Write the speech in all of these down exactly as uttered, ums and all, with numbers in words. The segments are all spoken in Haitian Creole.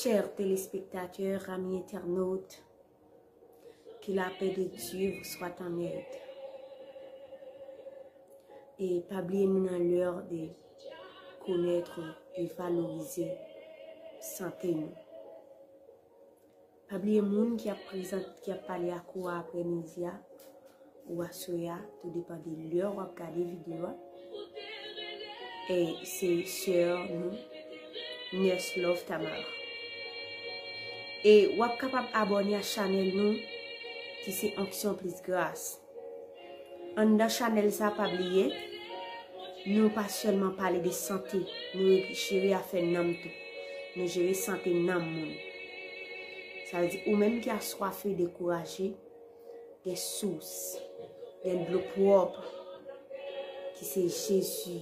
Chers téléspectateurs, amis internautes, que la paix de Dieu vous soit en aide. E pa bliye nou nan lè de konèt e valorize sante nou. Pa bliye moun ki ap prezant, ki ap pale ak ou aprè midi a ou aswè a, tou depan de lè w ap gade videyo a. E se sè nou, Nurse Love Tamar. E w ap kapab abòne a chanèl nou ki se Onction Plus Grâce. Anndan chanèl sa, pa bliye, nou pa sèlman pale de sante, nou jere afè nanm tou. Nou jere sante nanm moun. Sa vle di, ou menm ki aswafe, dekouraje, gen sous, gen dlo pwòp, ki se Jezi,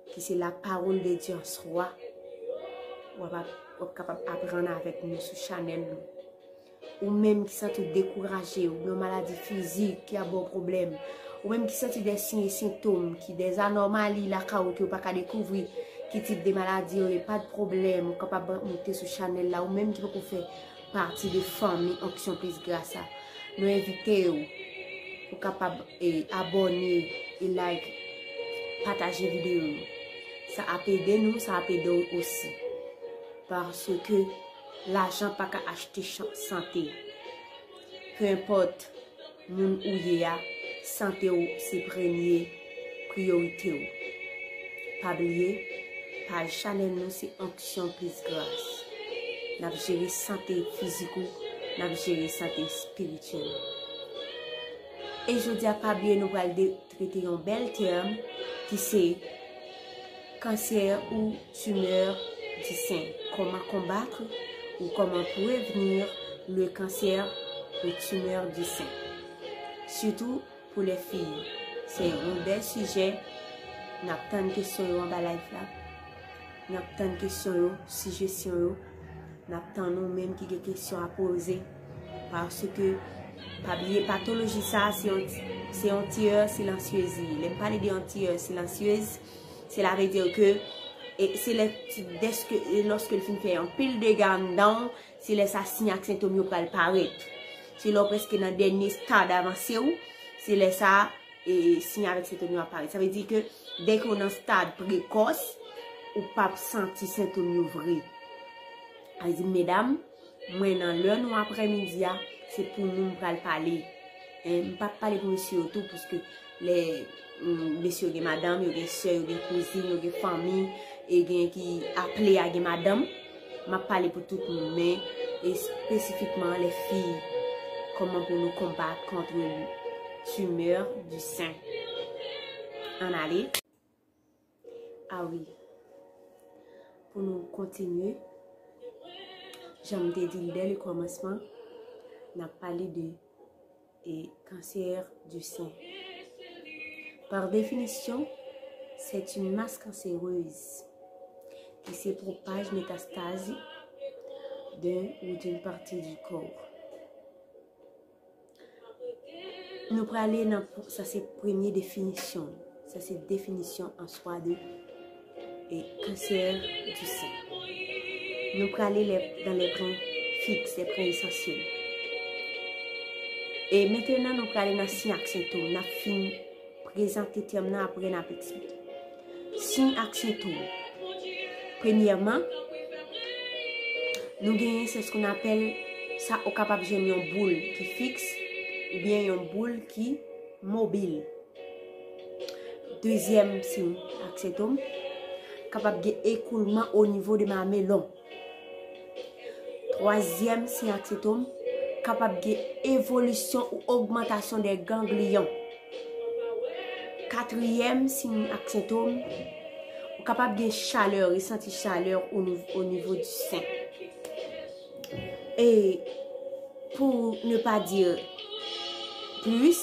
ki se la parole de Dieu en soi, w ap, w ap kapab aprann avèk nou sou chanèl nou. Ou menm ki santi w dekouraje, ou gen yon maladi fizik ki ap ba w pwoblèm, ou menm ki santi de siy e sentòm, ki de anòmali lakay ou ke w pa ka dekouvri ki tip de maladi yo ye, pa de pwoblèm, ou kapab moute sou chanèl la, ou menm ki poko fè pati de fanmi Onction Plus Grâce la. Nou envite w pou kapab, e, abòne, e like, pataje videyo yo. Sa ap ede nou, sa ap ede w osi. Paske lajan pa ka achte chan-, sante. Peu importe moun ou ye a, sante w se premye priyorite w. Pa bliye, paj chanèl nou se Onction Plus Grâce. N ap jere sante fizik ou, n ap jere sante espirityèl ou. E jodi a, pa bliye, nou pral de-, trete yon bèl tèm ki se cancer ou tumeur du sein. Comment combattre ou comment prévenir le cancer ou tumeur du sein. Sitou pou lè fi, se yon bèl sijè. N ap tann kesyon yo anba live la. N ap tann kesyon yo, sijesyon yo. N ap tann ou menm ki gen kesyon a poze. Paske, pa bliye, patoloji sa a, se yon, se yon tireur silencieuse li ye. Lè m pale de yon tireur silencieuse, cela veut dire que, e se lè, dèske, e lòske l fin fè anpil dega anndan w, se lè sa siy ak sentòm yo pral parèt. Se lè w prèske nan dènye stad avanse w, se lè sa, e, siy avèk sentòm yo ap parèt. Sa vle di ke dèke w nan stad prekòs, ou p ap santi sentòm yo vre. Sa vle di, medam, mwen nan lè nou aprèmidi a, se pou nou m pral pale. En, m p ap pale pou mesye yo tou, paske lè, mm, mesye yo gen madanm, yo gen sè, yo gen kouzin, yo gen fanmi, e gen ki aple a gen madanm. M ap pale pou tout moun, men espesifikman lè fi, kòman pou nou konbat kont tumeur du sein. Ann ale. A wi. Pou nou kontinye, jan m te di l dè le kòmansman, n ap pale de, e, cancer du sein. Par définition, c'est une masse cancéreuse qui se propage, métastase d'un ou d'une partie du corps. Nou prale nan, sa se premye definisyon. Sa se definisyon an swa de, e, cancer du sein. Nou prale lè, dans les points fixes, les points essentiels. E mentenan nou prale nan siy ak sentòm. N ap fin prezante tèm nan, apre n ap eksplike. Siy ak sentòm. Premyèman, nou genyen, c'est ce qu'on appelle, sa ou kapab jwenn yon boul ki fiks oubyen yon boul ki mobil. Dezyèm siy ak sentòm, kapab gen ekoulman o nivo de mamelon. Twazyèm siy ak sentòm, kapab gen evolisyon ou ogmantasyon de gangliyon. Katriyèm siy ak sentòm, ou kapab gen chalè, resanti chalè o niv-, o nivo di sen. E pour ne pas dire plus,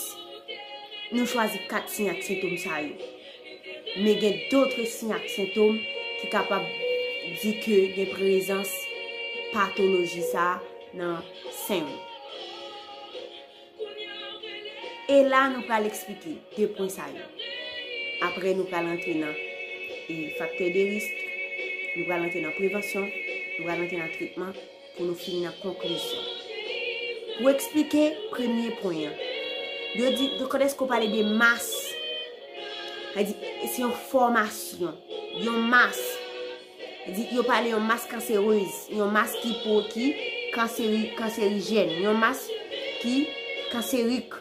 nou chwazi kat siy ak sentòm sa yo. Men gen dòt siy ak sentòm ki kapab di ke gen prezans patoloji sa a nan sen w. E la, nou pral eksplike de pwen sa yo. Apre, nou pral antre nan, e, faktè de risk, nou pral antre nan prevansyon, Nou pral rantre nan tretman pou nou fini nan konklizyon. Pou eksplike premye pwen an, yo di, kòtèske w pale de mas, sa di, se yon fòmasyon, yon mas. Di, yo pale yon mas kanserez, yon mas ki po, ki kanseri-, kanserijèn, yon mas ki kanserik,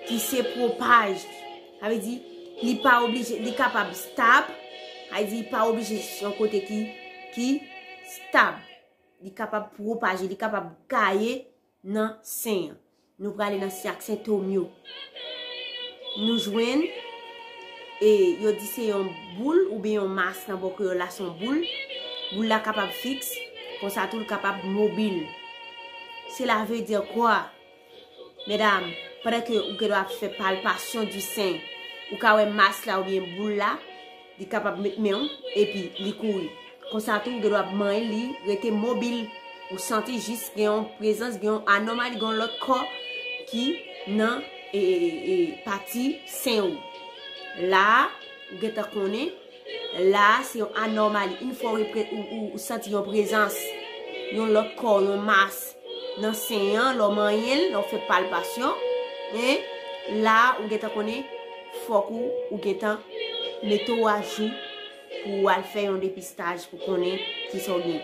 ki se pwopaj. Sa vle di, li pa oblije, li kapab stab, sa vle di, li pa oblije se yon kote ki, ki stab. Li kapab pwopaje, li kapab gaye nan sen an. Nou prale nan sen ak sentòm yo. Nou jwenn, e yo di se yon boul oubyen yon mas nan bò kreyòl la, se yon boul. Boul la kapab fiks, konsa tou l kapab mobil. Cela veut dire quoi? Medam, pandan ke ou gen dwa ap fè palpasyon di sen, ou ka wè mas la oubyen boul la, li kapab met men w, epi li kouri. Konsa tou, ou gen dwa ap manyen li, rete mobil. Ou santi jis gen yon prezans, gen yon anòmali, gen yon lòt kò ki nan, e, e, e, pati sen ou. La a, ou gentan konnen, la a, se yon anòmali. Yon fwa ou repre-, ou, ou, ou santi yon prezans, yon lòt kò, yon mas nan sen an, lè w manyen l, lè w fè palpasyon, en, la a, ou gentan konnen, fòk ou, ou gentan mete w ajou pou w al fè yon depistaj pou konnen kisa w gen.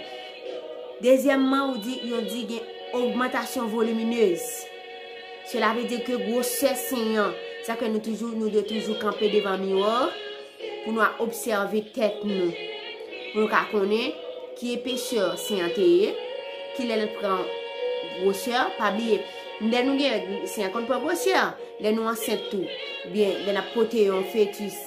Dezyèmman, ou di, yo di gen ogmantasyon voliminez. Cela veut dire que gwosè sen an, sa ke nou toujou, nou dwe toujou kanpe devan miwa pou nou a obsève tèt nou, pou nou ka konnen ki epesè sen an te ye, kilè l pran gwosè. Pa bliye, lè nou gen règ, sen an konn pran gwosè, lè nou ansent tou, oubyen lè n ap pote yon fetis,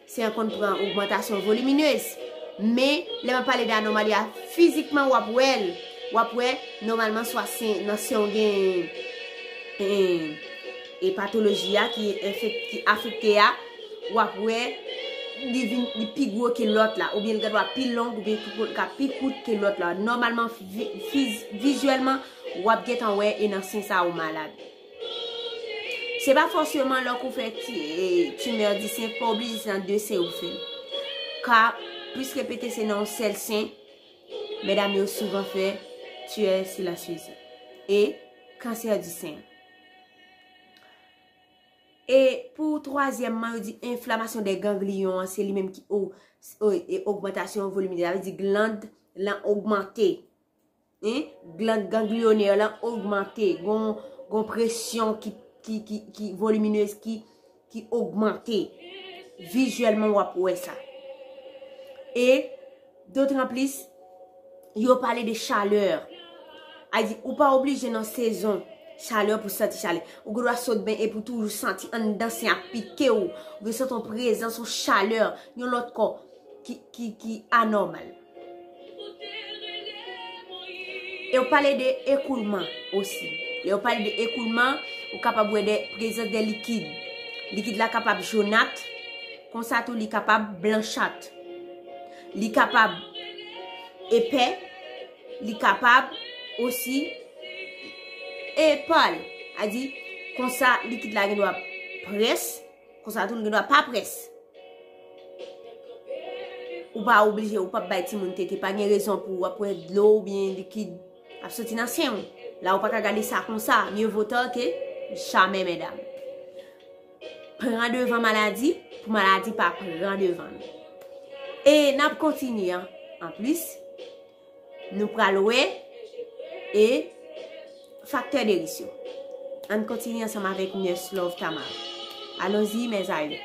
sen an konn pran ogmantasyon voliminez. Men, lè m ap pale de anòmali a, fizikman w ap wè l. W ap wè, nòmalman, swa sen, nan sen w gen, e, e patoloji a ki enfek-, ki afekte a, w ap wè li vin, li pi gwo ke lòt la, oubyen l gen dwa pi long, oubyen pi kout, ka pi kout ke lòt la. Nòmalman, vi-, fiz-, vizyèlman, w ap gentan wè e nan sen sa ou malad. Se pa fòseman lè w fè ti, e, timè di sen, pa oblije se nan de sen ou fè l. Ka plis repete se nan yon sèl sen, medam yo souvan fè tumeur silencieuse e kansè di sen. E pou twazyèmman, yo di enflamasyon de gangliyon an, se li menm ki o-, o-, e ogmantasyon volimini, sa vle di glann lan ogmante. En, glann gangliyonè lan ogmante, gon, gon presyon ki, ki, ki, ki voliminez ki, ki ogmante. Vizyèlman, w ap wè sa. E, dotranplis, yo pale de chalè. A di, ou pa oblije nan sezon chalè pou santi chalè. Ou gen dwa sot ben epi w toujou santi anndan sen ap pike w. Ou gen santi yon prezans, yon chalè, yon lòt kò ki, ki, ki anòmal. E yo pale de ekoulman osi. Lè yo pale de ekoulman, ou kapab wè de prezans de likid. Likid la kapab jonat, konsa tou li kapab blanchat. Li kapab epè, li kapab osi epal. A di, konsa likid la gen dwa près, konsa tou li gen dwa pa près. Ou pa oblije, ou p ap bay timoun tete. Pa gen rezon pou w ap wè dlo oubyen likid ap soti nan sen w. La ou pa ka gade sa konsa. Mieux vaut tard que jamais, medam. Pran devan maladi, pou maladi pa pran devan nou. E n ap kontinye an, anplis, nou pral wè e faktè de risk yo. Ann kontinye ansanm avèk Nurse Love Tamara. Allons-y, mes amis.